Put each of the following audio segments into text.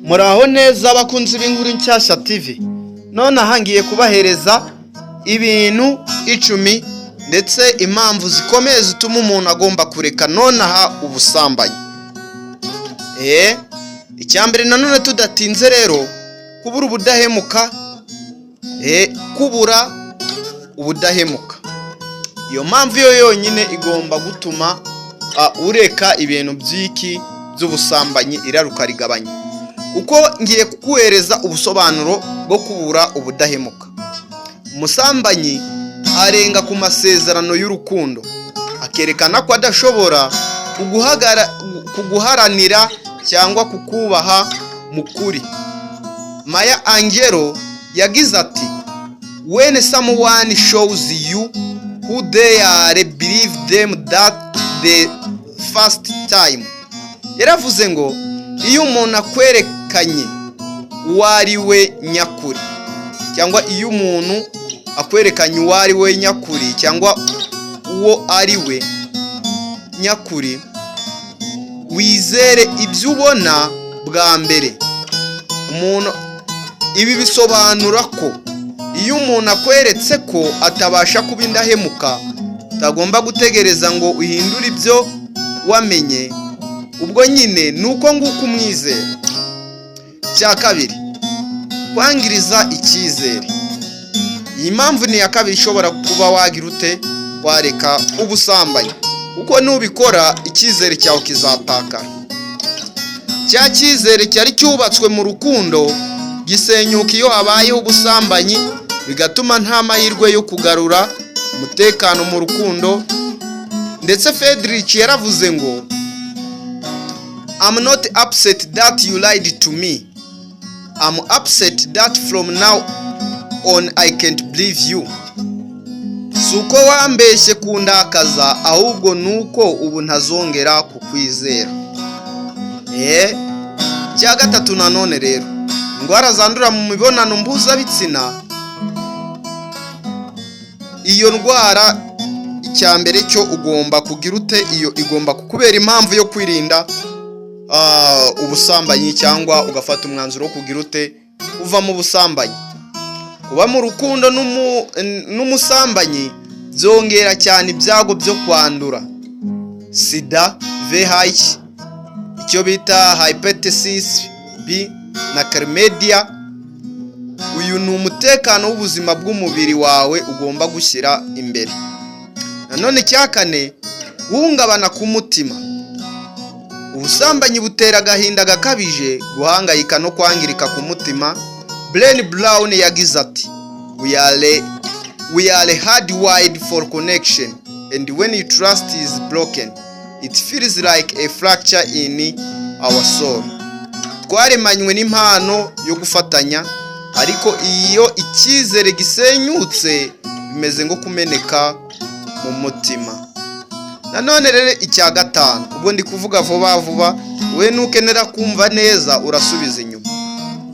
Muraho neza abakunzi b'inkuru nshyashya TV. Nonaha ngiye kubahereza ibintu 10 ndetse impamvu zikomeye zituma umuntu agomba kureka nonaha ubusambanyi. Icya mbere nanone tudatinze rero, kubura ubudahemuka. Kubura ubudahemuka, iyo mpamvu yo yonyine igomba gutuma ureka ibintu by'iki by'ubusambanyi, iraruka rigabanya, kuko ngiye kuguhereza ubusobanuro bwo kubura ubudahemuka. Umusambanyi arenga ku masezerano y'urukundo, akerekana ko adashobora kuguharanira cyangwa kukubaha mu kuri. Maya Angelou yagize ati: "When someone shows you who they are, believe them that the first time." Yaravuze ngo iyo umuntu akwerekanye uwo ari we nyakuri, cyangwa iyo umuntu akwerekanye uwo ari we nyakuri cyangwa uwo ari we nyakuri, wizere ibyo ubona bwa mbere. Umuntu, ibi bisobanura ko iyo umuntu akweretse ko atabasha kuba indahemuka, utagomba gutegereza ngo uhindure ibyo wamenye ubwo nyine, ni uko nguko umwizera. Icya kabiri, kwangiriza icyizere. Iyi mpamvu ni iya kabiri ishobora kuba wagira ute, wareka ubusambanyi, kuko nubikora icyizere cyawe kizatakara. Cya cyizere cyari cyubatswe mu rukundo gisenyuka iyo habayeho ubusambanyi, bigatuma nta mahirwe yo kugarura umutekano mu rukundo. Ndetse Frederick yaravuze ngo: "I'm not upset that you lied to me. I'm upset that from now on I can't believe you." Si uko wambeshye kundakaza, ahubwo ni uko ubu ntazongera kukwizera. Icya gatatu nanone rero, indwara zandurira mu mibonano mpuzabitsina. Iyo ndwara, icya mbere cyo ugomba kugira ute, iyo igomba kukubera impamvu yo kwirinda ubusambanyi, cyangwa ugafata umwanzuro wo kugira ute, uva mu busambanyi. Kuba mu rukundo n'umusambanyi byongera cyane ibyago byo kwandura SIDA, VIH, icyo bita hepatitis B na chlamydia. Uyu ni umutekano w'ubuzima bw'umubiri wawe ugomba gushyira imbere. Nanone icya kane, guhungabana k'umutima. Ubusambanyi butera agahinda gakabije, guhangayika no kwangirika ku mutima. Brené Brown yagize ati: We are hardwired for connection, and when you trust is broken, it feels like a fracture in our soul." Twaremanywe n'impano yo gufatanya, ariko iyo icyizere gisenyutse bimeze nko kumeneka mu mutima. Nanone rero icya gatanu, ubwo ndi kuvuga vuba vuba, we nukenera kumva neza urasubiza inyuma.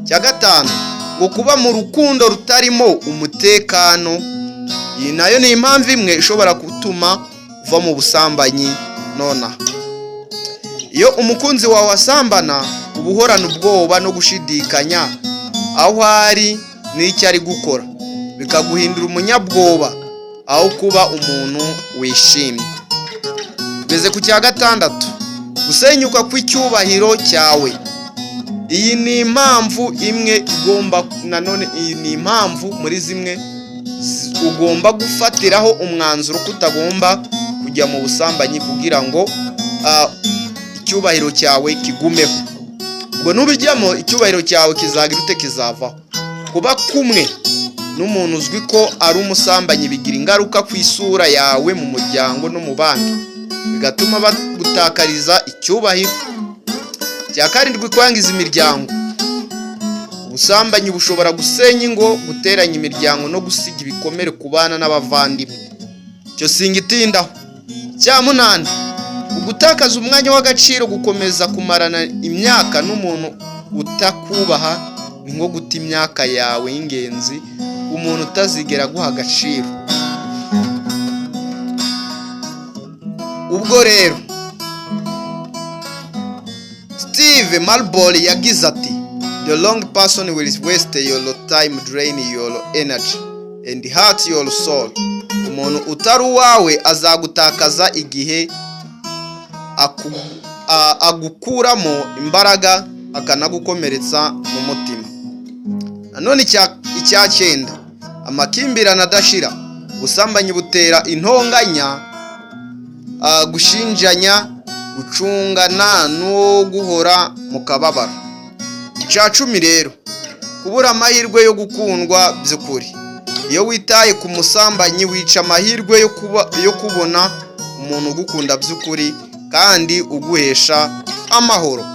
Icya gatanu ngo kuba mu rukundo rutarimo umutekano. Iyi nayo ni impamvu imwe ishobora gutuma uva mu busambanyi nonaha. Iyo umukunzi wawe asambana, uba uhorana ubwoba no gushidikanya aho ari n'icyo ari gukora, bikaguhindura umunyabwoba aho kuba umuntu wishimye. Tugeze ku cya gatandatu, gusenyuka kw'icyubahiro cyawe. Iyi ni impamvu imwe igomba, nanone iyi ni impamvu muri zimwe ugomba gufatiraho umwanzuro ko utagomba kujya mu busambanyi, kugira ngo icyubahiro cyawe kigumeho. Ubwo nubijyamo, icyubahiro cyawe kizagira ute? Kizavaho. Kuba kumwe n'umuntu uzwi ko ari umusambanyi bigira ingaruka ku isura yawe mu muryango no mu bandi, bigatuma bagutakariza icyubahiro. Cya karindwi, kwangiza imiryango. Ubusambanyi bushobora gusenya ingo, guteranya imiryango no gusiga ibikomere ku bana n'abavandimwe. Icyo singitindaho. Cya munani, ugutakaza umwanya w'agaciro. Gukomeza kumarana imyaka n'umuntu utakubaha ni nko guta imyaka yawe y'ingenzi umuntu utazigera aguha agaciro. Ubwo rero Steve Maraboli yagize ati: The wrong person will waste your time, drain your energy and hurt your soul. Umuntu utari uwawe azagutakaza igihe, agukuramo imbaraga, akanagukomeretsa mu mutima. Nanone icya cyenda, amakimbirane adashira. Ubusambanyi butera intonganya, gushinjanya, gucungana no guhora mu kababaro. Icya 10 rero, kubura amahirwe yo gukundwa by'ukuri. Iyo witaye ku musambanyi, wica amahirwe yo kubona umuntu ugukunda by'ukuri kandi uguhesha amahoro.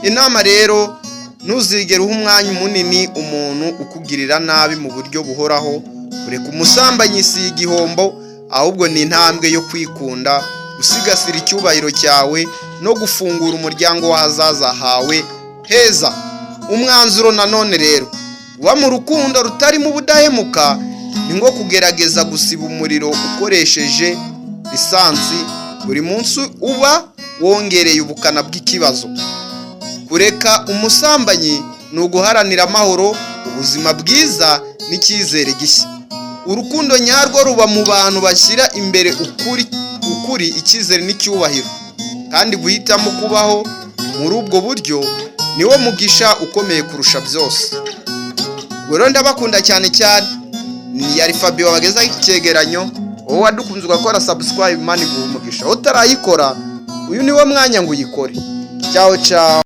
Inama rero: ntuzigere uha umwanya munini umuntu ukugirira nabi mu buryo buhoraho. Kureka umusambanyi si igihombo, ahubwo ni intambwe yo kwikunda, gusigasira icyubahiro cyawe no gufungura umuryango w'ahazaza hawe heza. Umwanzuro nanone rero: uba mu rukundo rutarimo ubudahemuka ni nko kugerageza gusiba umuriro ukoresheje lisansi. Buri munsi uba wongereye ubukana bw'ikibazo. Kureka umusambanyi ni uguharanira amahoro, ubuzima bwiza n'icyizere gishya. Urukundo nyarwo ruba mu bantu bashyira imbere ukuri, icyizere n'icyubahiro, kandi guhitamo kubaho muri ubwo buryo niwo mugisha ukomeye kurusha byose. Ubwo rero ndabakunda cyane cyane. Ni yari Fabio wabagezaho iki cyegeranyo. Wowe wadukunze ugakora subscribe, Imana iguha umugisha. Utarayikora, uyu niwo mwanya ngo uyikore. Ciao ciao.